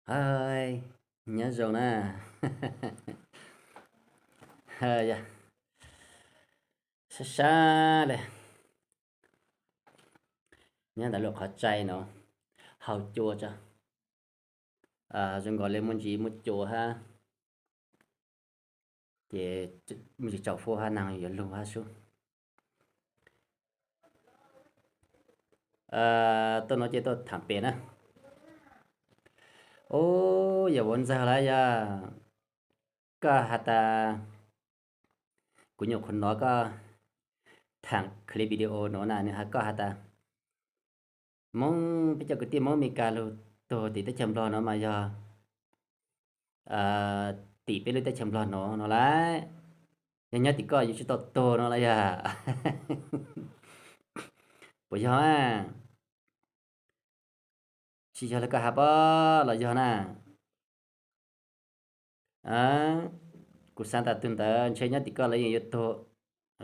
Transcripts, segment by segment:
Hais, nyob zoo na. Yog, sab sab li, nyob ntawm lub qhov tsai no, haus cua tso. Zoo nkaus li muaj ntsis muaj cua hab, ces muaj ntsis tsaus fuab hab, neeg yuav lug hab sub. Tuaj no ces tuaj tham pem na. Ub, yog vauv ntxawg lawm yog, koj has tas, kuv nyuam qhuav hnov koj tham clip video no na, nws has, koj has tas Moob, peb cov kwv tij Moob Amelikas lug tuag tim teb chaws Nplog no mas yog tim peb lub teb chaws Nplog no no lauj. Yog nyob tim koj yuav tsis tau tuag no lauj yog? Puas yog? Tsis yog li koj has pob los yog na? Kuv xav tas tug ntawd ntshe nyob tim koj los yeej yuav tuag,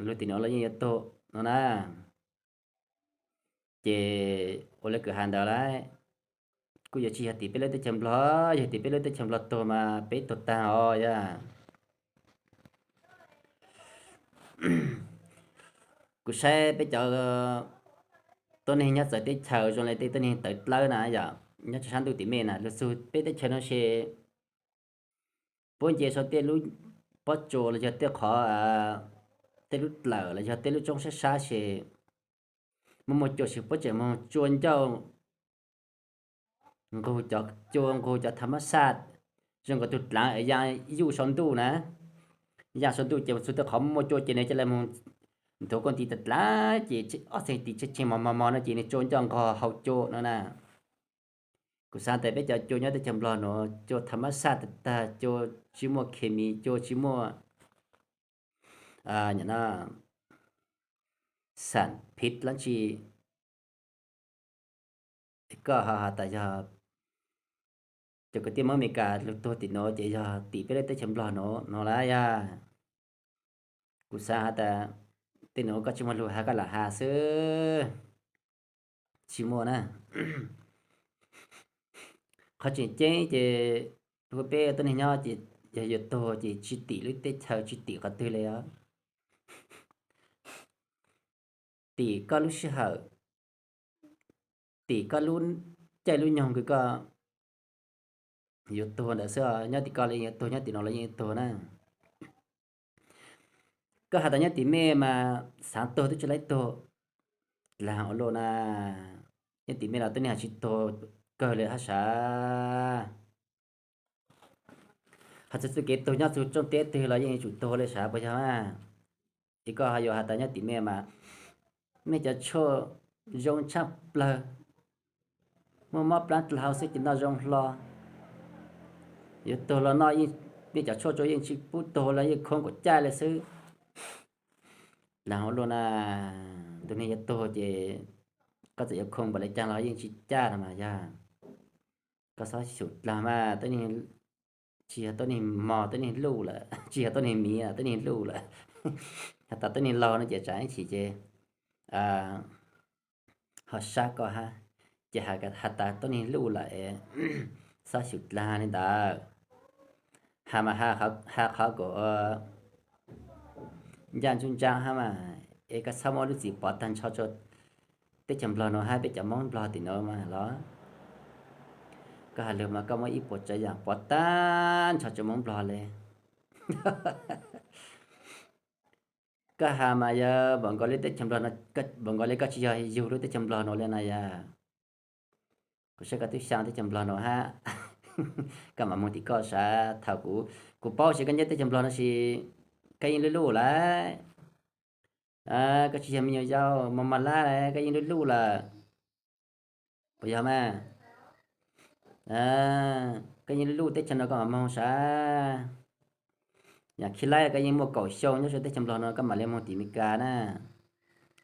lug tim no los yeej yuav tuag no na. Ces ua li koj has ntawd lauj, kuj yuav tsis yog tim peb lub teb chaws Nplog, yog tim peb lub teb chaws Nplog tuag mas peb tuag tag os yog. Kuv saib peb cov tuab neeg nyob txawv teb chaws zoo li tej tuab neeg tawv dlawb na yom, nyob rau sab ntuj tim mej na, lug txug peb teb chaws no ces puab nce sau tej lub pob tsuas los yog tej qhov, tej lub dlawm los yog tej lub roob sab sab ces muaj muaj cua ces puab tseem moog tsua ncauj nqug cov cua, nqug cov tha mab xaj, zoo nkaus tug dlaav es yaa yuj sau ntuj na. Yaa sau ntuj ces txug tej qhov muaj cua ces nws ca le moog nthuav kuj nti tas dlaav ces ob txheej tis tshee mos mos mos no ces nws tsua ncauj nqog haus cua no na. Kuv xav tas peb cov cua nyob teb chaws Nplog nuav cua tha mab xaj tag tag, cua tsis muaj khes mis, cua tsis muaj, no, xam phiv dlaab tsi. Koj ho has tas yog cov kwv tij Moob Amelikas lug tuag tim nuav ces yog tim peb lub teb chaws Nplog nuav no lauj yog? Kuv xav has tas tej nuav koj tsis muaj lug has koj lam has xwb. Tsis muaj na. Qhov tseem ceeb ces peb tuab neeg nyob ces yog yuav tuag ces tsis tim lub teb chaws tsis tim qhov twg li os. Tim koj lub sij hawm, tim koj lub caij lub nyoog kws koj yuav tuag ntawd xwb os. Nyob tim koj los yeej yuav tuag, nyob tim no los yeej yuav tuag na. Koj has tas nyob tim mej mas xaav tuag twb tsis laib tuag. Dlaag ua luaj na, nyob tim mej los tuab neeg tsis tuag kawg li hab sav. Hos txug txuj kev tuag nyob txug rooj teb twg los yeej yuav tsum tuag li sav puas yog? Es koj ho yuav has tas nyob tim mej mas mej cov tshuaj zoo tshaj plawg, muaj mob plab dlhau xwb ces noj zoo hlo. Yuav tuag los noj, mej cov tshuaj tsua yeej tsis pub tuag los yeej khoo kaum caj li xwb. Dlaag ua luaj na, tug neeg yuav tuag ces koj txawm yuav khoo npaum li caag los yeej tsis caj no mas yog. Koj txhob xyum dlaag mas, tsis yog tuab neeg mog, tuab neeg luj lawm, tsis yog tuab neeg miv, tuab neeg luj lawm. Has tas tuab neeg laug no ces tsaam ib chim ces ho sab koj hab, ces has tas tuab neeg luj lawm, txhob xyum dlaag li ntawd. Has mas has qhov kom ncaj ntsug ntsaa hab mas, es koj txhob muab lub txim pov tag nrho rua teb chaws Nplog nuav hab peb cov Moob Nplog tim nuav mas los. Koj has lug mas koj muab ib puas tsav yaam pov tag nrho rua Moob Nplog le. Koj has mas yog npaum nkaus li teb chaws Nplog, npaum nkaus li koj tsis yog yug lub teb chaws Nplog nuav li na yog. Kuv saib koj twb xyaa teb chaws Nplog nuav hab, koj mam moog tim koj sav. Thaum kuv, kuv paub ces koj nyob teb chaws Nplog nuav ces koj yeej luj luj lawm. Koj tsis yog me nyuam yaus mos mos lab, koj yeej luj luj lawm. Puas yog mas? Koj yeej luj luj, teb chaws no koj mam moog sav. Yaam khi laib koj yeej muaj kaum xyoo nyob rua teb chaws Nplog no, koj mam li moog tim Amelikas na.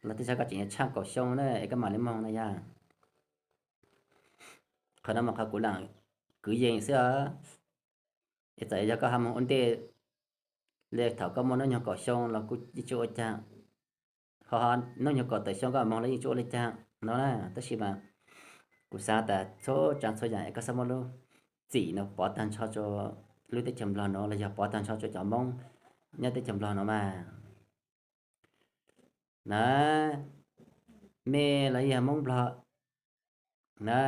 Los tej zaug koj tseem yuav tshaaj kaum xyoo na es koj mam li moog na yog. Qhov no mas qhov kuv lam kwv yees xwb os. Es txawm yog koj ho moog ua ntej li thaum koj muaj hnub nyoog kaum xyoo los kuj yeej tsis ua caag. Ho hnub nyoog kaum tawm xyoo koj moog los yeej tsis ua li caag no na. Tab sis mas kuv xaav tas txhua tsaam txhua yaam es koj txhob muab lub txim no pov tag nrho rua lub teb chaws Nplog no los yog pov tag nrho rua cov Moob nyob teb chaws Nplog no mas na, mej los yog Moob Nplog na,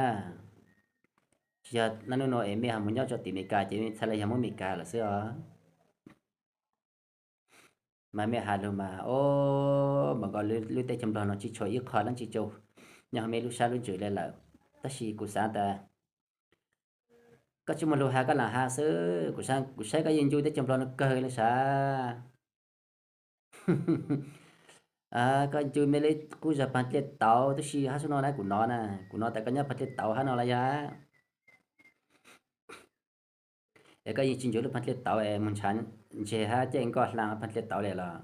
tsis yog naj nub no es mej ho mus nyob rua tim Amelikas ces mej txhaj le yog Moob Amelikas lawm xwb os. Mas mej has lug mas, o, mas nkaus lub teb chaws Nplog no tsis tshua ib qho dlaab tsi rua nyob hauv mej lub sab lub ntsws le lawm. Tab sis kuv xaav tas koj tsis muaj lug has koj lam has xwb, kuv saib koj yeej ncu teb chaws Nplog no kawg le sav. Koj ncu mej le qub zog paag dlej tauv, tab sis hab sub no na kuv nov na, kuv nov tas koj nyob paag dlej tauv hab no los yog es koj yeej tsis ncu lub paag dlej tauv es moog ntshav ntseg hab caij nkoj hlaang paag dlej tauv le los?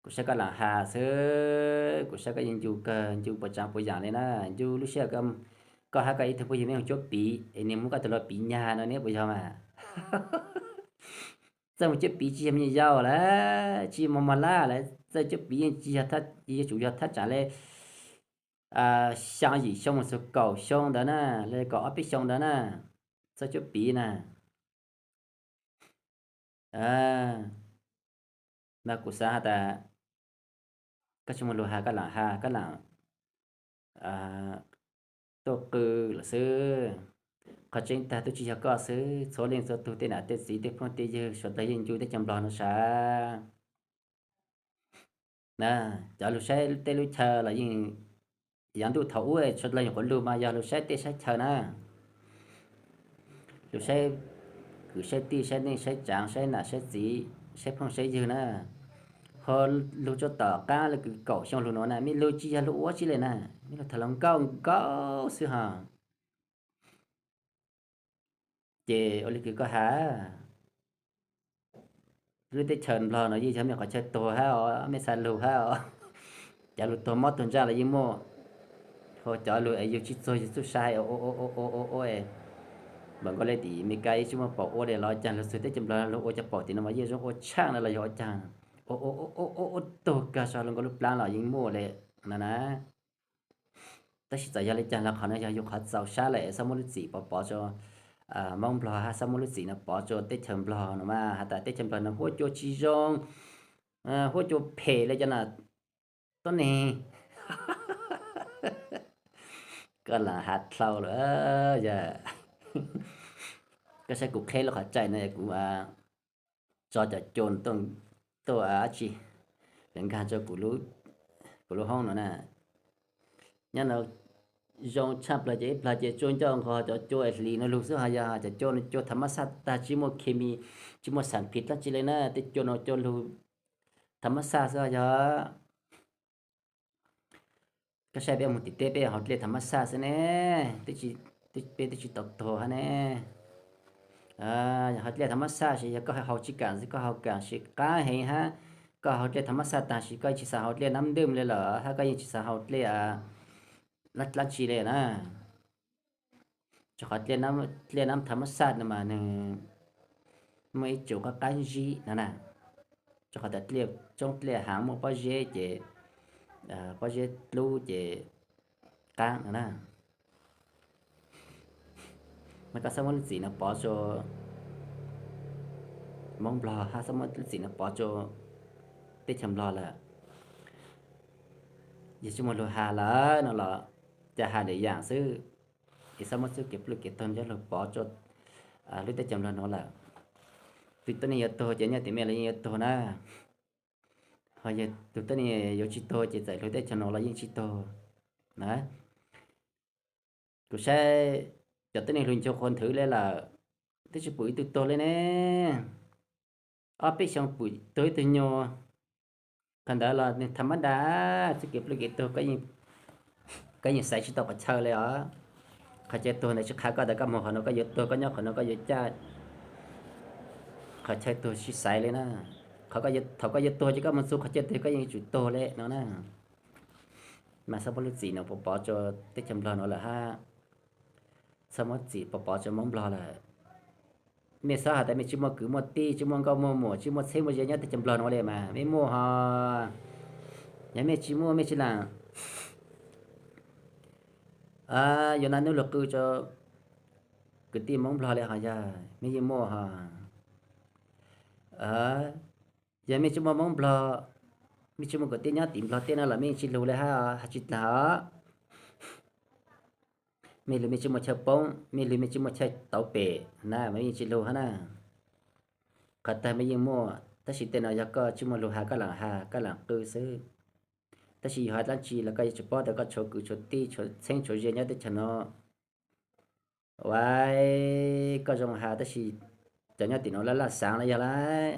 Kuv saib koj lam has xwb, kuv saib koj yeej ncu kawg, ncu puas tsaav puas yaam le na. Ncu lub sij hawm koj hab koj ib tug phooj ywg mej mus cuab piv es nwg muab koj tug hluas piv nyag no ne puas yog mas? Txawj mus cuab piv tsis yog me nyuam yaus lawm, tsis mos mos laj lawm, txawj cuab piv yeej tsis yog, yuav tsum yog thaj tsam le xyaa yim xyoo mus txug kaum xyoo ntawd na, le kaum ob peb xyoo ntawd na, txawj cuab piv na. Mas kuv xaav has tas koj tsis muaj lug has koj lam has, koj lam tuaj qw lawm xwb. Qhov tseeb tag tub tsis yog koj xwb, txhua leej txhua tug tej nam tej txiv tej phooj tej ywg suav dlawg yeej ncu teb chaws Nplog no sav. Na, cov lug saib tej lub chaw los yeej, yav ntuj thaum ub suav dlawg nyuam qhuav lug mas yog lug saib tej saib chaw na, lug saib kwv saib tij saib neej saib tsaav saib nam saib txiv saib phooj saib ywg na. Ho lug rua tom qaab le kws kaum xyoo lug nuav na, mej lug tsis yog lug ua tsi le na, mej lug tham hluas nkauj nkauj xwb hos. Ces ua le kws koj has, lub teb chaws Nplog no yeej yog mej qhov chaw tuag hab os, mej xaav lug hab os. Cov lug tuag mob tuag ntsaj los yeej muaj, ho cov lug es yug tsis txuag yug txuj sa hais ua ua ua ua ua, mas nkaus le tim Amelikas yeej tsis muaj paus ua le los caag, lug txug teb chaws Nplog lug ua cov paus tim no mas yeej zoo ua tshaaj na los yog ua caag, ua ua ua ua tuag kag so lug nkaus lub plaab los yeej muaj le no na. Tab sis txawm yog le caag los qhov no yog yug qhov txaus sab lawm, xob muab lub txim pov pov rua Moob Nplog hab xob muab lub txim no pov rua teb chaws Nplog no mas has tas teb chaws Nplog no huab cua tsis zoo, huab cua phem le cov no tuab neeg. Koj lam has dlhau lawm yog. Koj saib kuv qheb lub qhov rais no kuv tso cov cua tuaj dab tsi, nkag rua kuv lub hoob no na. Nyob no zoo tshaj plawg ces ib plag ces tsua ncauj nqos cov cua hlis no lug xwb, ho yog cov cua no cua tham mab xaj tag, tsis muaj khes mis, tsis muaj xam phiv dlaab tsi le na, tej cua no cua lug tham mab xaj xwb yog. Koj saib peb moog tim teb peb haus dlej tham mab xaj xwb ne, peb twb tsis tau tuag hab ne. Haus dlej tham mab xaj ces yog koj haus tsis kaam xwb, koj haus kaam ces qaab heev hab. Koj haus dlej tham mab xaj tag ces koj tsis xav haus dlej nab ntwj le lawm hab koj yeej tsis xav haus dlej dlaab tsi le na. Rua qhov dlej nab tham mab xaj no mas nwg muaj ib tsoom qab qab zib no na, rua qhov tas dlej tsoob dlej haav muaj pob zeb ces, pob zeb dlub ces qaab no na. Mas koj xob muab lub txim no pov rua Moob Nplog hab xob muab lub txim no pov rua teb chaws Nplog lawm. Yog tsis muaj lug has lawm no los ca has lwm yaam xwb. Es xob muab txuj kev pluj kev taug coj lug pov rua lub teb chaws Nplog nuav lawm. Tug tuab neeg yuav tuag ces nyob tim mej los yeej yuav tuag na. Ho yog tug tuab neeg yuav tsis tuag ces txawm lug teb chaws nuav los yeej tsis tuag na. Kuv saib cov tuab neeg lug ncu qhua nthwv le lawm, twb tsis pum ib tug tuag le ne. Ob peb xyoo pum tuag ib tug nyuas. Qhov ntawd los nws tham mab da, txuj kev pluj kev taug koj yeej xaiv tsis tau qhov chaw le os. Qhov chaw tuag ntawd tsis qha koj tas koj moog qhov nuav koj yuav tuag, koj nyob qhov nuav koj yuav caj. Qhov chaw tuag tsis xaiv le na. Thaum koj yuav tuag ces koj moog txug qhov chaw tuag koj yeej yuav tsum tuag le no na. Mas xob muab lub txim no pov pov rua teb chaws Nplog nuav lawm hab. Xob muab txim pov pov rua Moob Nplog lawm. Mej xob has tas mej tsis muaj kwv muaj tij, tsis muaj nkauj muaj muam, tsis muaj txheeb muaj ze nyob teb chaws Nplog nuav le mas mej muaj ho. Yog mej tsis muaj mej tsis lam yuav naj nub lug qw rua kwv tij Hmoob Nplog li ho yog mej yeej muaj ho. Yog mej tsis muaj Hmoob Nplog, mej tsis muaj kwv tij nyob tim Nplog teb no los mej yeej tsis lug li hab, hab tsis dlaag os. Mej lug mej tsis muaj chaw poob, mej lug mej tsis muaj chaw tauv pem na, mej yeej tsis lug hab na. Qhov tag mej yeej muaj, tab sis tej no yog koj tsis muaj lug has koj lam has koj lam qw xwb. Tab sis yog has dlaab tsi los koj yuav tsum paub tas koj tshuav kwv tshuav tij tshuav txheeb tshuav ze nyob teb chaws no. Ua, koj zoo has tab sis cov nyob tim nuav laj laj xaav los yog lawm.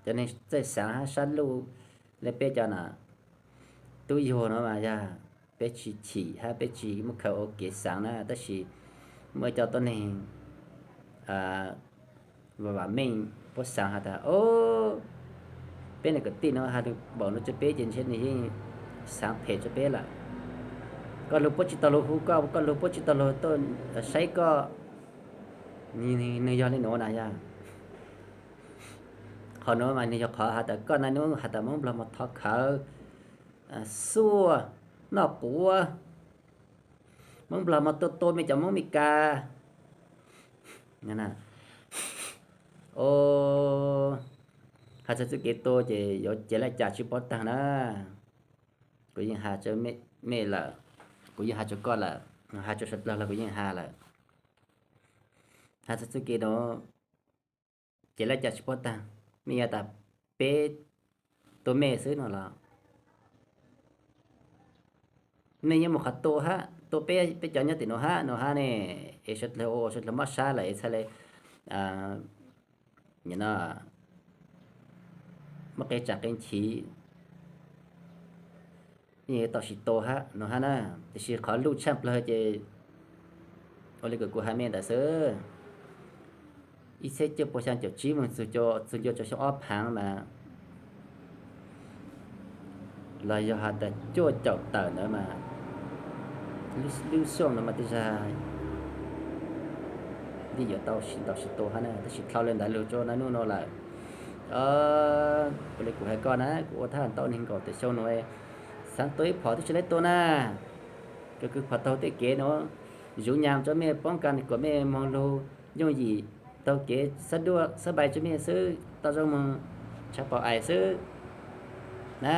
Cov neeg txawj xaav hab sab luj le peb cov na, tub yug no mas yog peb tsis chim hab peb tsis muab khaws ua kev xaav na, tab sis muaj ib co tuab neeg vam meej puab xaav has tas, o, peb niag kwv tij no has lug npaum no rua peb ces ntshe nwg yeej xaav phem rua peb lawm. Koj lug puab tsis tau lug hu koj, koj lug puab tsis tau lug tuaj saib koj. Nwg yog li nuav na yog. Qhov nuav mas nwg yog qhov has tas koj naj nub has tas Moob Nplog mas thov khawv, xuaj, noj quav, Moob Nplog mas tua tua mej cov Moob Mes Kas. O, has txug txuj kev tua ces yuav cev laj cas tsis paub taag na. Kuv yeej has rua mej lawm, kuv yeej has rua koj lawm, has rua suav dlawg los kuv yeej has lawm. Has txug txuj kev nuav, cev laj cas tsis paub taag, mej yuav tas peb tua mej xwb no los mej yeej muaj qhov tua hab, tua peb, peb cov nyob tim nuav hab no hab ne, es suav dlawg ua suav dlawg mob sab lawm es txhaj le muaj qee tsam qee chiv yeej yuav tau sis tua hab no hab na. Tiam sis qhov luj tshaj plawg ces ua li kuv, kuv has mej ntawd xwb, ib txhiab cuaj pua xyaa caum tsib moog txug ncua rua xyoo ob phaav mas los yog has tas cuaj caum tawm ntawd mas lub xyoo no mas tej zag yeej yuav tau sis ntaus sis tua hab na, tab sis dlhau le ntawd lug rua naj nub no lawm. Ua li kuv hais koj na, kuv ua thaj ntau neeg nkaum tawm xyoo no, xaav tua ib phom twb tsis laib tua na. Kws kws phom taug tej kev no, zuv nyas rua mej poob kas kuas mej moog lug yooj yim taug kev xab duaj xab npai rua mej xwb, tau zoo moog tshav paum ais xwb na.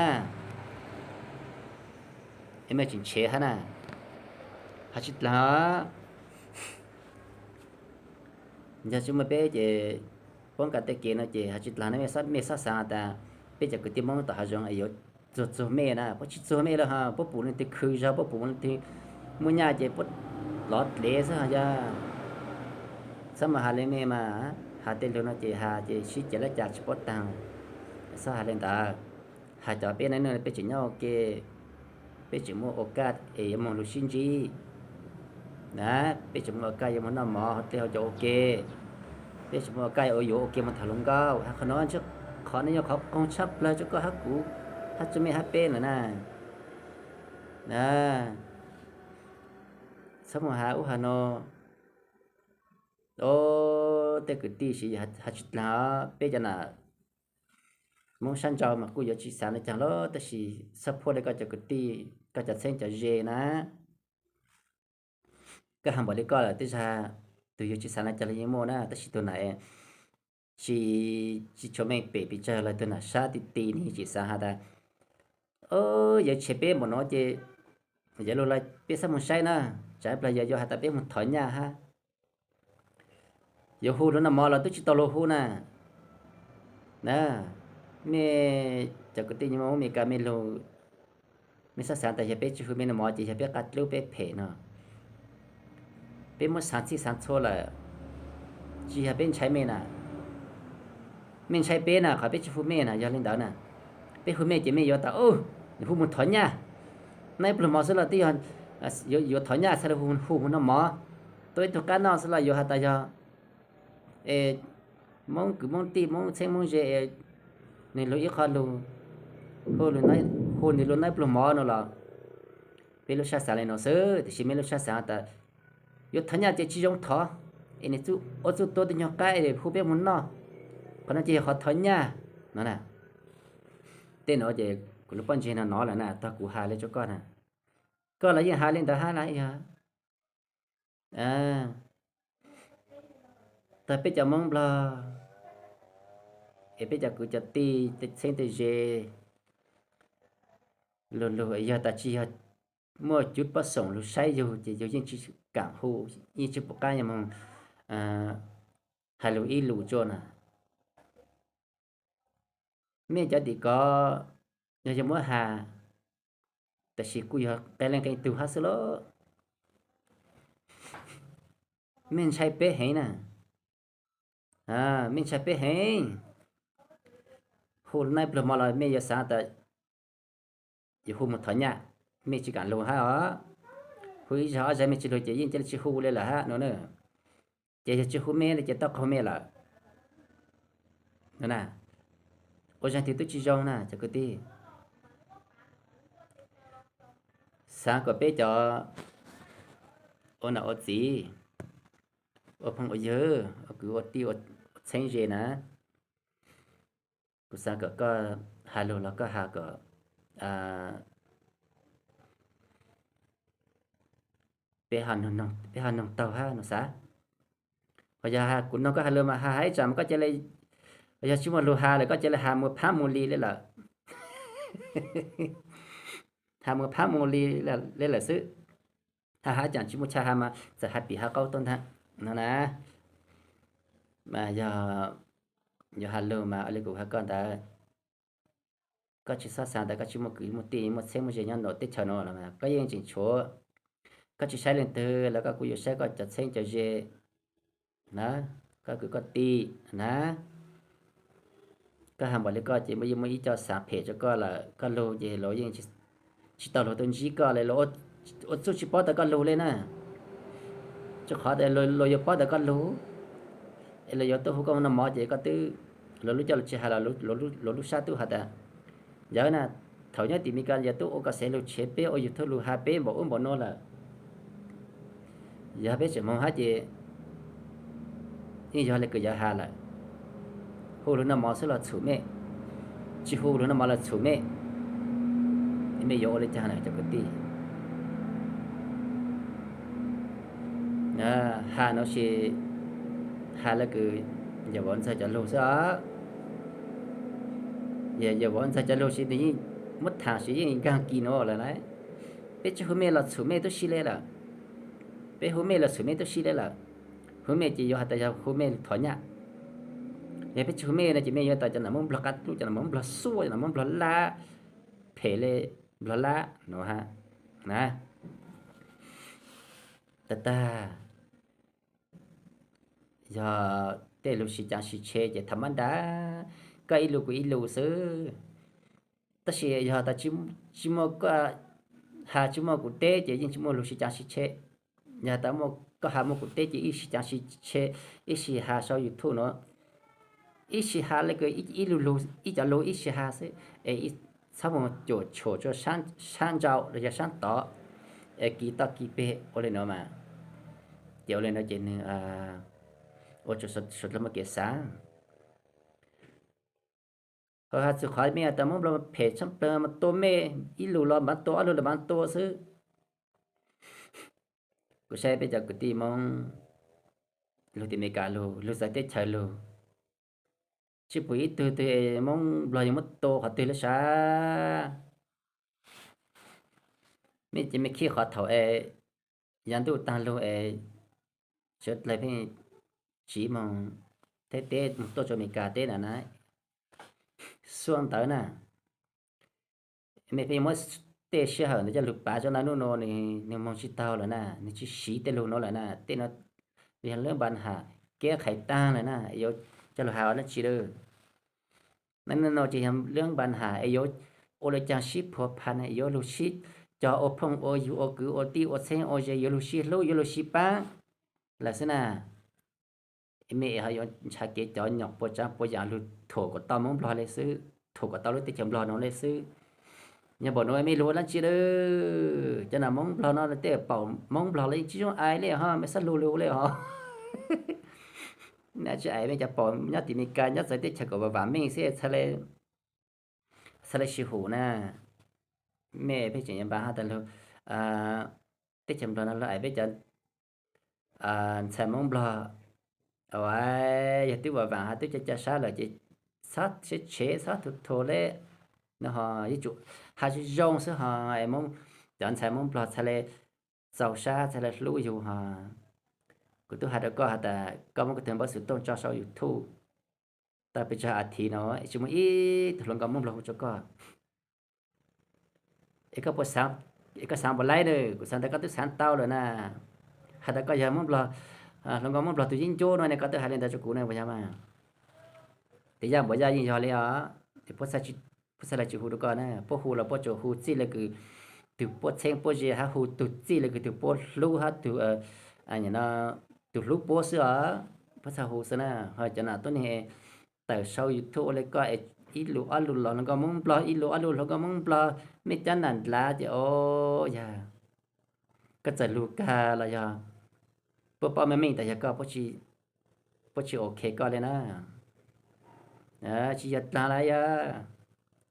Es mej tseem tshev hab na, has tsis dlaag. Yog tsis muaj peb ces poob kas tej kev no ces has tsis dlaag na, mej xob xaav tas peb cov kwv tij Moob tom hav zoov es yuav txuag txuag mej na, puab tsis txuag mej lawm ho, puab pum leej twg khw zog, puab pum leej twg muaj nyaj ces puab lov dlev xwb ho yog. Txhob mus has li mej mas, has tej lug no ces has ces sib cev laj cas tsis paub taag. Txhob has li ntawd, has cov peb naj nub peb tseem nyob ua ke, peb tseem muaj ua kaj es yuav moog lug sib ntsib na, peb tseem muaj ua kaj yuav moog noj mov hauv dlej hauv cov ua ke, peb tseem muaj ua kaj yuav ua ke moog tham hluas nkauj. Has qhov no, qhov no yog qhov qoog tshaj plawg rua koj hab kuv, hab rua mej hab peb lawm na. Na, txhob mus has ub has no. O, tej kwv tij, has tsis dlaag, peb cov nam Moob sab nrau mas kuj yuav tsis xaav le caag lawm, tab sis txhob phuaj le koj cov kwv tij, koj cov txheeb cov ze na. Koj has npaum li koj lawm tej zag tug yug tsis xaav le caag los yeej muaj na, tab sis tug nam tsis, tsis tshua meej pem pes tsawg los tug nam sab ti ti nwg tsis xaav has tas, o, yuav tshev peb npaum no ces yog lug los peb xab moog saib na, tsam ib plag yog yuav has tas peb moog thov nyaj hab. Yuav hu lug noj mov los twb tsis tau lug hu na. Na, mej cov kwv tij Moob Mes Kas mej lug, mej xob xaav tas yog peb tsis hu mej noj mov ces yog peb qab dlub peb phem no. Peb muab xaav txhij xaav txhua lawm, tsis yog peb ntshai mej na. Mej ntshai peb na qhov peb tsis hu mej na, yog li ntawd na, peb hu mej ces mej yuav tas, hu moog thov nyaj. Noj ib pluag mov xwb los twb yog yuav thov nyaj txhaj le hu moog noj mov. Tua ib tug qab noj xwb los yuav has tas yog Moob kwv Moob tij Moob txheeb Moob ze, nwg lug ib qho lug, hu nwg lug noj ib pluag mov no los, peb lub sab xaav le nuav xwb, tiam sis mej lub sab xaav tas yuav thov nyaj ces tsis zoo thov, es nwg ua txuj tua tug nyuag qab es hu peb moog noj, qhov no ces yog qhov thov nyaj no na. Tej nuav ces kuv lub pob ntseg no nov lawm na, tog kuv has le rua koj na. Koj los yeej has le ntawd hab na yog. Tag peb cov Hmoob Nplog es peb cov kwv cov tij tej txheeb tej ze lug lug, yog tas tsis yog muaj cuv pob xoom lug saib yug ces yug yeej tsis kam hu, yeej tsis pum qab yuav moog hais lug ib lus tsua na. Mej cov tim ko yog yug muab has, tab sis kuj yog qee leej qee tug hab xwb lauj. Mej ntshai peb heev na, mej ntshai peb heev. Hu naib pluag mo los mej yuav xaav tas yuav hu moog thov nyaj, mej tsis kam lug hab os. Hu ib zag ob zag mej tsis lug ces yeej ca le tsis hu le lawm hab no na. Ces yog tsis hu mej le ces tau qaug mej lawm no na. Ua zag twg tub tsis zoo na cov kwv tij. Xaav kom peb cov ua nam ua txiv, ua phooj ua ywg, ua kwv ua tij, ua txheeb ze na, kuv xaav kom koj has lug los koj has kom peb, peb ho noog taug hab no xav. Ho yog kuv noog koj has lug mas has has ib tsam mas koj ca le, yog tsis muaj lug has lawm koj ca le has mus phaab mus li le lawm. Has mus phaab mus li le lawm xwb. Has has ib tsam tsis muaj chaw has mas txawm has pim has qaub tuaj ntag no na. Mas yog yuav has lug mas ua li kuv has koj ntawd, koj tsis txhob xav tas koj tsis muaj kwv muaj tij muaj txheeb muaj ze nyob ntawm teb chaws no los koj yeej tseem tshuav. Koj tsis saib leej twg los koj kuj yuav saib koj cov txheeb cov ze na, koj kwv koj tij na. Koj has npaum li koj ces yeej muaj ib co xaav phem rua koj lawm, koj lug ces luag yeej tsis tau luag tuaj ntsib koj le, luag ua txuj tsis paub tas koj lug le na. Rua qhov tas luag yuav paub tas koj lug, es luag yuav tuaj hu koj noj mov ces koj twb, luag lub coj luag tsis has los luag lub sab tub has tas, yawg na, thaum nyob tim Meskas yawg tub ua koj xev lug tshev peb, ua YouTube lug has peb npaum ub npaum no lawm. Yog peb tseem moog hab ces yeej yog le kws yawg has lawm. Hu lug noj mov xwb los txhum mej, tsis hu lug noj mov los txhum mej. Mej yuav ua le caag na cov kwv tij? Has no sis has le kws yawm vauv ntxawg cov lug xwb os. Yawm vauv ntxawg cov lug sis nws yeej muab thaam sis yeej nkaag kis no lawm na. Peb tsis hu mej los txhum mej tub si le lawm. Peb hu mej los txhum mej tub si le lawm. Hu mej ces yuav has tas yog hu mej thov nyaj. Yog peb tsis hu mej no ces mej yuav tas cov nam Moob Nplog qab dlub, cov nam Moob Nplog xuj, cov nam Moob Nplog lab, phem le Nplog lab no hab na. Tag tag, yog tej lug sib caav sib tshe ces tham mab nrag, koj ib lus kuv ib lus xwb. Tab sis yog tas tsis muaj koj has tsis muaj kuv teb ces yeej tsis muaj lug sib caav sib tshe. Yog tas koj has muaj kuv teb ces ib sib caav sib tshe, ib sib has sau YouTube no, ib sib has le kws ib lug lug ib cov lug ib sib has xwb es txhob mus cuam tshuam rua sab nrau los yog sab tod es kis toj kis peg ua le no mas. Ces ua le no ces nwg ua rua suav dlawg muaj kev xaav. Ho has txug qhov mej tas Moob Nplog phem tshaj plawg mas tua mej, ib lus los mas tua, ob lug los mas tua xwb. Kuv saib peb cov kwv tij Moob lug tim Amelikas lug, lug txawv teb chaws lug, tsis pum ib tug twg Moob Nplog yuav muab tua qhov twg le sab. Mej ces mej khib qhov thaum es yav ntuj taag lug es suav dlawg pheej tsiv moog Thaib teb moog tuaj rua Amelikas teb na na, xuaj ntawd na. Mej pheej muab tej sij hawm ntawd coj lug pav rua na, nub nua nwg moog tsis taug lawm na, nwg tsis siv tej lug nuav lawm na, tej no yog lub npa has kev qhais taag lawm na, yuav coj lug has ua dlaab tsi lawm. Nub nua ces yog lub npa has es yuav ua le caag sib phua pha na, yuav lug sib cog ua phooj ua ywg ua kwv ua tij ua txheeb ua ze, yuav lug sib hlub yuav lug sib paab lawm xwb na. Mej ho yuav ntshaw kev cov nyom puas tsaav puas yaam lug thuam kom tau Moob Nplog le xwb, thuam kom tau lub teb chaws Nplog nuav le xwb. Yog npaum nuav mej lug ua dlaab tsi lawm? Cov nam Moob Nplog no tej paum Moob Nplog los yeej tsis zoo ais le ho, mej xob lug lug le ho. Tsis ais mej cov paum nyob tim Amelikas nyob txawv teb chaws kom vam vam meej xwb txhad le sib hum na. Mej pheej tseem yuav npa has tas lug teb chaws Nplog no lug ais peb cov ntxhais Hmoob Nplog, yog twb vam vam hais twb ca ca sab lawm ces txhob tshev tshev txhob thu thu li no ho, yuav tsum hais zoo zoo xwb ho, cov ntxhais Hmoob Nplog txhaj li txaus sab txhaj li hlub yus ho. Kuv twb hais rau koj has tas koj muab kuv tus npawb xov tooj tso saum YouTube tau pes tsawg as thiv no es tsis muaj ib tug hluas nkauj Hmoob Nplog hu rau koj. Es koj puas xaav, es koj xaav puas laib na? Kuv xaav tas koj twb xaav tau lawm na. Has tas koj yog Hmoob Nplog, hluas nkauj Hmoob Nplog tus yeeb ncuab no ne, koj twb hais li ntawd rau kuv ne puas yog mas? Tes yaj npuas yaj yeej yog li os. Puab txhaj li tsis hu rau koj na, puab hu los puab tsuas hu txij li kws tug puab txheeb puab ze hab hu tug txij li kws tug puab hlub hab tug, tus hlub puab xwb os. Puab txhaj hu xwb na, ho cov nam tuab neeg tawm sau YouTube ua li koj es ib lus ob lus los hluas nkauj Hmoob Nplog, ib lus ob lus hluas nkauj Hmoob Nplog, mej cab nam ndlav ces o, yog koj txawm lug kag los yog puab paub meej meej tas yog koj, puab tsis ok koj li na. Tsis yog dlaag lawm yog,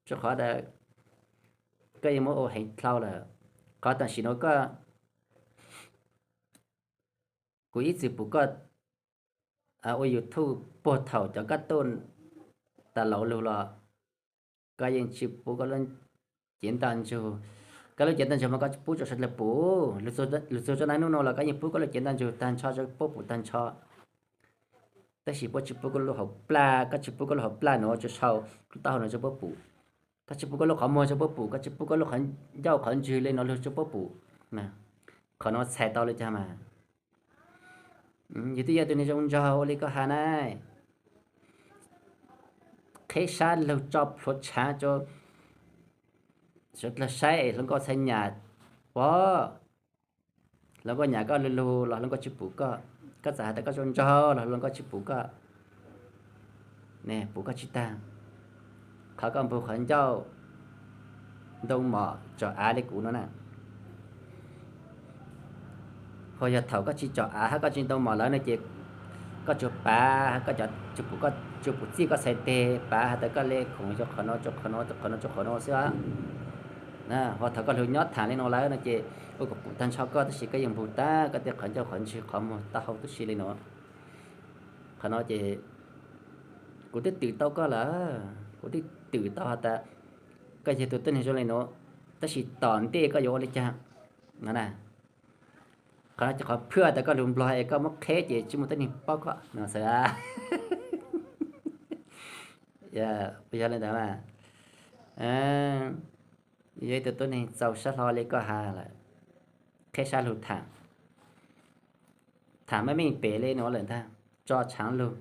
rua qhov tas koj yeej muab ua heev dlhau lawm. Qhov tam sim nuav koj, kuv ib txwm pum koj ua YouTube puag thaum cov kab tuj tas laus lug los, koj yeej tsis pub koj lub cev ntaj ntsug. Koj lub cev ntaj ntsug mas koj pub rua suav dlawg pum, lug txug rua naj nub nuav los koj yeej pub koj lub cev ntaj ntsug tag nrho rua puab pum tag nrho. Tab sis puab tsis pub koj lub hauv plaj, koj tsis pub koj lub hauv plaj nuav rua sau, lub taub hau nuav rua puab pum. Koj tsis pub koj lub qhov muag rua puab pum, koj tsis pub koj lub qhov ncauj qhov ntswg li nuav lug rua puab pum. Qhov nuav txhais tau li cas mas? Yug twb yog tug neeg zoo nraug ua li koj has na, qheb sab lug tso plhuav tshaav rua suav dlawg saib es hluas nkauj txhaj nyam pom. Hluas nkauj nyam koj lug lug los hluas nkauj tsis pum koj. Koj txawm has tas koj zoo nraug los hluas nkauj tsis pum koj, pum koj tsis taag. Qhov koj npug qhov ncauj ntoo mom tsom av li kuv no na, ho yog thaum koj tsis tsom av hab koj tsis ntoo mom lawm no ces koj tsuas pav, koj tsuas pum txij koj txhais teg pav has tas koj le khoom rua qhov nuav rua qhov nuav rua qhov nuav rua qhov nuav xwb. Ho thaum koj lug nyob thaam li nuav lawm no ces ua kuv pum taag nrho koj tab sis koj yeej npug tag koj tej qhov ncauj qhov ntswg qhov muag taub hau tub si li nuav. Qhov no ces kuv twb twm tau koj lawm, kuv twb twm tau has tas koj yog tug tuab neeg zoo li nuav, tab sis tom ntej koj yuav ua li cas no na. Qhov no ces qhov phwj tas koj lug Nplog es koj muab qheb ces tsis muaj tuab neeg paub koj no xwb. Yog li ntawd mas, yog ib tug tuab neeg txaus sab hlo li koj has lawm, qheb sab lug thaam, thaam meej meej pem li nuav lawm ntag, tso tshaav lug,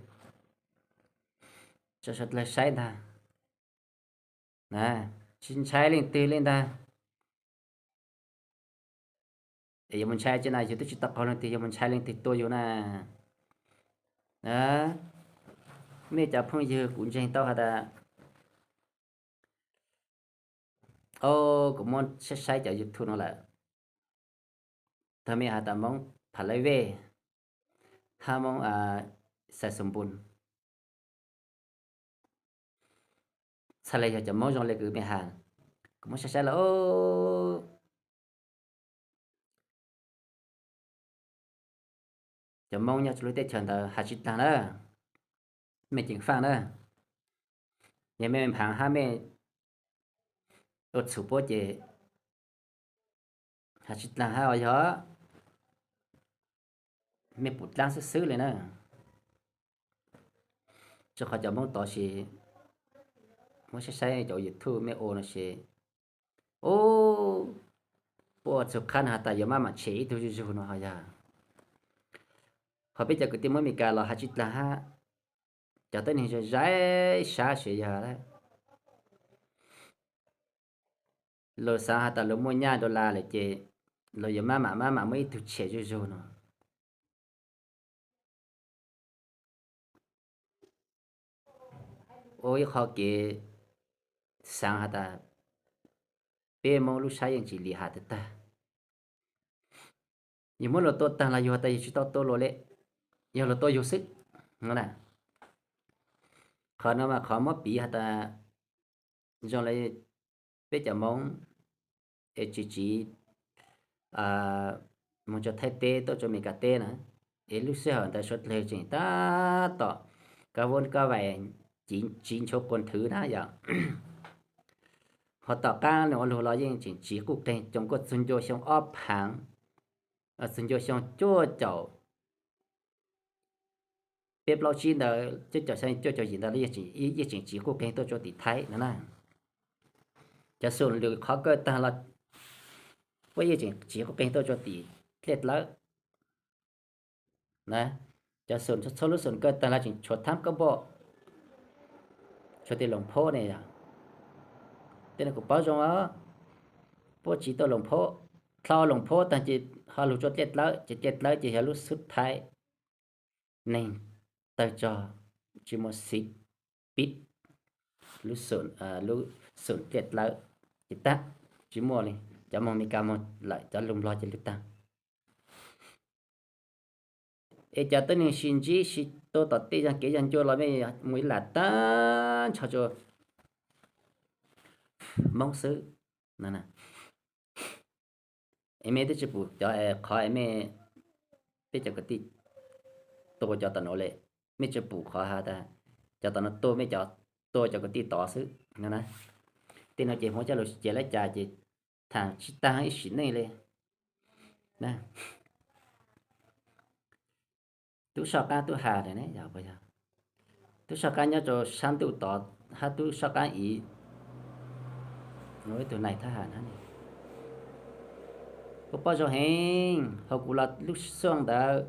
tso suav dlawg saib ntag. Tsis ntshai leej twg li ntag. Es yuav mus ntshai tsi na, yug twb tsis tau qaug leej twg, yuav mus ntshai leej twg tua yug na. Mej cov phooj ywg, kuv ntseeg tau has tas, o, kuv muab saib saib cov YouTube no lawm, thaum mej has tas Moob Pha Lab Vej hab Moob Xais Xoo Npun, txhaj le yog cov Moob zoo le kws mej has. Kuv muab saib saib lawm, cov Moob nyob rua lub teb chaws ntawd has tsis taag na, mej ceev faaj na, yog mej nphaav hab mej ua txhum puab ces has tsis taag hab os, yog mej pum dlaab xwb xwb li na. Rua qhov cov Moob tod ces muab saib saib cov YouTube mej ua no ces, puab ua txug qhab no has tas yuav maj mam tshem ib tug zuj zug no ho yog. Ho peb cov kwv tij Moob Amelikas los has tsis taag hab, cov tuab neeg zais zais sab seb yog lawm, luag xaav has tas luag muaj nyaj dollar lawm ces luag yuav maj mam maj mam muaj ib tug tshem zuj zug no. Ua ib qho kev xaav has tas peb Moob lub sab yeej tsis lim has tag tag. Yug muab luag tua taag los yug has tas yug tsis tau tua luag le, yog luag tua yug xwb no na. Qhov no mas qhov muab piv has tas zoo le peb cov Moob es tsis tsiv moog rua Thaib teb tuaj rua Amelikas teb na, Es lub sij hawm ntawd suav dlawg tseem tab tom kab vuab kab vais, tsiv nchuav quas nthwv na yom. Ho tom qab nws ua lug los yeej tseem tsiv quj qeeg coom kuaj txug ncua xyoo ob phaav, txug ncua xyoo cuaj caum peb plaub tsib ntawd, cuaj caum xya cuaj caum yim ntawd los yeej tseem tsiv quj qeeg tuaj tsua tim Thaib no na. Cov xoom lwm qhov kawg tag los puab yeej tseem tsiv quj qeeg tuaj tsua tim dlej dlawb na. Cov xoom, txhua lub xoom kawg tag los tseem tshuav thab kab npauj, tshuav tej loos phob ne yog. Tej no kuv paub zoo os. Puab tsiv tuaj loos phob, dlhau loos phob tag ces ho lug tsua dlej dlawb, ces dlej dlawb ces yog lub xub thaiv neeg tawg tsog tsis muaj xiv pib lub xoom dlej dlawb ces tag, tsis muaj li. Cov moog Amelikas moog lawm, cov lug Nplog ces lug tag. Es cov tuab neeg sib ntsib sib tua tom tej yog kev yog ncua los mej mus ib lam tag nrho tsua Moob xwb. Es mej twb tsi pum cov qhov es mej, peb cov kwv tij tua cov tom nuav le, mej tsi pum qhov has tas cov tom nuav tua mej cov, tua cov kwv tij tod xwb no na. Tej no ces muab coj lug cia lab cas ces tham tsis tag ib sim neej li. Tub Soj Qaab tub has, tub Soj Qaab nyob rau sab ntuj tod hab tub Soj Qaab ib, ib tug nais thab ham hab ne. Kuv paub zoo heev, hauv kuv los lub xyoo ntawd,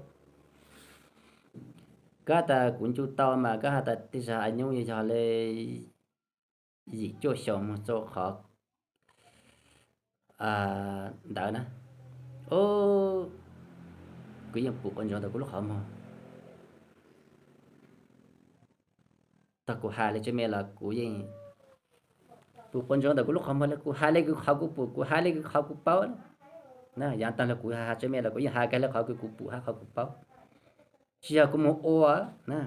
koj has tas kuv ncu tau mas koj has tas tej zag a nyuj yog le yim cuaj xyoo moog rau qhov ntawd na. Kuv yeej pum quav ntsoov ntawm kuv lub qhov muag. Tog kuv has le tsi me los kuv yeej pum quav ntsoov ntawm kuv lub qhov muag le, kuv has le kws qhov kuv pum, kuv has le kws qhov kuv paub. Yav taag le kuv has tsi me los kuv yeej has kag le qhov kws kuv pum hab qhov kuv paub. Tsis yog kuv moog ua na,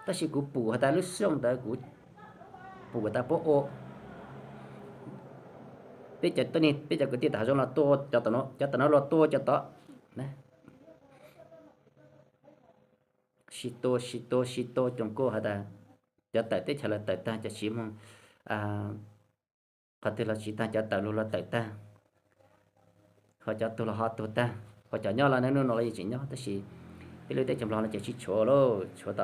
tab sis kuv pum has tas lub xyoo ntawd kuv pum tas puab ua, peb cov tuab neeg peb cov kwv tij tom hav zoov los tua cov tom nuav, cov tom nuav los tua cov tod. Sib tua sib tua sib tua coom kuaj has tas cov tawm teb chaws los tawm tag, cov tsiv moog qhov twg los tsiv tag, cov tawm lug los tawm tag, ho cov tuag los ho tuag tag, ho cov nyob los nub nub no los yeej tseem nyob, tab sis peb lub teb chaws Nplog no ces tsis tshuav lauj, tshuav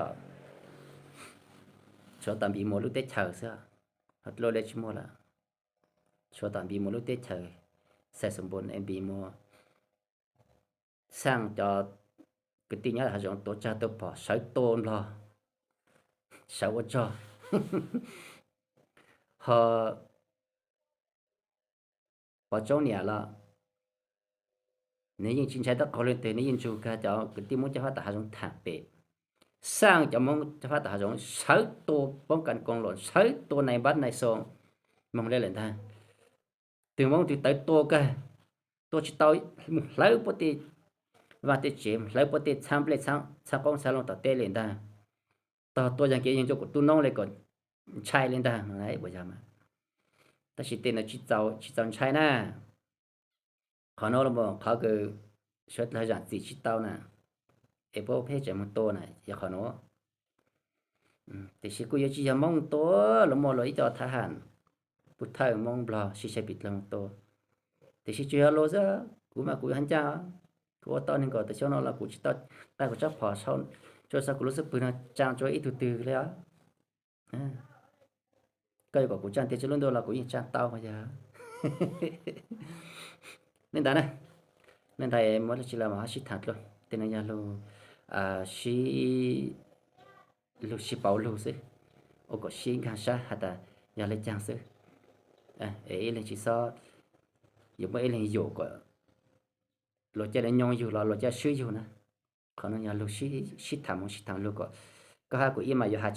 tom Npis Muas lub teb chaws xwb, ho dlua le tsis muaj lawm. Tshuav tom Npis Muas lub teb chaws, Xais Xoom Npoos, Npis Muas, txhaaj cov kwv tij nyob hav zoov tuav tsag tuav phom sawv tua Nplog, sawv ua rog. Ho Pov Tsoob Niam los nws yeej tsis ntshai dab qhuas leej twg, nws yeej ntsug kag cov kwv tij Moob cov fab tom hav zoov tham pem, txhaaj cov Moob cov fab tom hav zoov sawv tua poob kas koos los sawv tua nais npab nais xoo moog le lawm ntag. Twg Moob twg tawv tua kag, tua tsis tau, mus hlawv puab tej vaaj tej tsev, hlawv puab tej txhaab nplej txhaab qoob txhaab loo tom teb le ntag. Tog tua yog kev yeeg rua kuv tub noob le kom ntshai le ntag. Tab sis tej no tsis txaus ntshai na. Qhov nuav los qhov kws suav dlawg zaam txim tsis tau na, es puab pheej tseem moog tua na yog qhov nuav. Tiam sis kuj yuav tsis yog Moob tua, los muaj luag ib co thav ham, pub thawj Moob Nplog sib sab pim dlawg moog tua. Tiam sis tsuas yog luag xwb, kuv mas kuv yuav has ncaaj, kuv ua tau neeg nkaus tas xyoo no los kuv tsis tau qaij kuv tsab phom tsua xav kuv lub xub pwg no tsaa tsua ib tug twg le os. Koj yuav kom kuv tsaa tiag tsua lub ntuj los kuv yeej tsaa tau mas yog. Le ntawd na, le ntawd muaj lub tsi los mas ho sib tham dlua, tej no yog lug sib, lug sib pauv lug xwb, ua kom sib nkaag sab has tas yog le caag xwb. Es ib leeg tsis xob yuav muab ib leeg yuam kom luag ca le nyoo yug los luag ca swb yug na. Qhov no yog lug sib tham moog sib tham lug kom koj hab kuv ib mas yuav has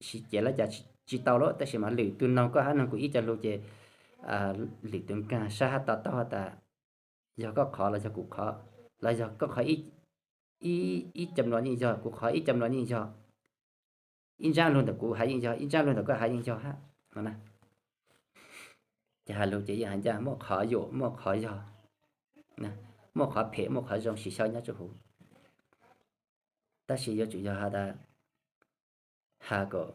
sib cev lab cas tsis tau lawm, tab sis mas lwm tug noog koj hab noog kuv ib co lug ces lwm tug nkaag sab hab to taub has tas yog koj qhov los yog kuv qhov, los yog koj qhov ib cam no yeej yog, kuv qhov ib cam no yeej yog. Ib ntsab lug ntawm kuv has yeej yog, ib ntsab lug ntawm koj has yeej yog hab no na. Ces has lug ces yeej has ncaaj, muaj qhov yuam muaj qhov yog, muaj qhov phem muaj qhov zoo, sim xyaw nyob rua huv. Tab sis yuav tsum yog has tas, has kom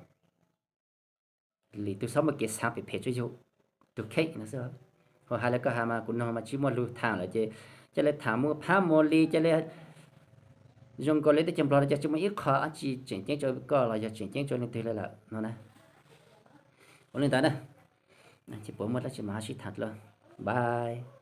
li tus txhob muaj kev xaav phem phem rua yug tus kheej no xwb. Ho has le koj has mas kuv noog mas tsis muaj lug thaam lawm ces ca le thaam muaj phab muaj li, ca le zoo nkaus le teb chaws Nplog no ces tsis muaj ib qho dlaab tsi tseem ceeb rua koj los yog tseem ceeb rua leej twg le lawm no na. Ua le ntawd na, ces puas muaj dlaab tsi mas ho sib thaam dlua. Bye.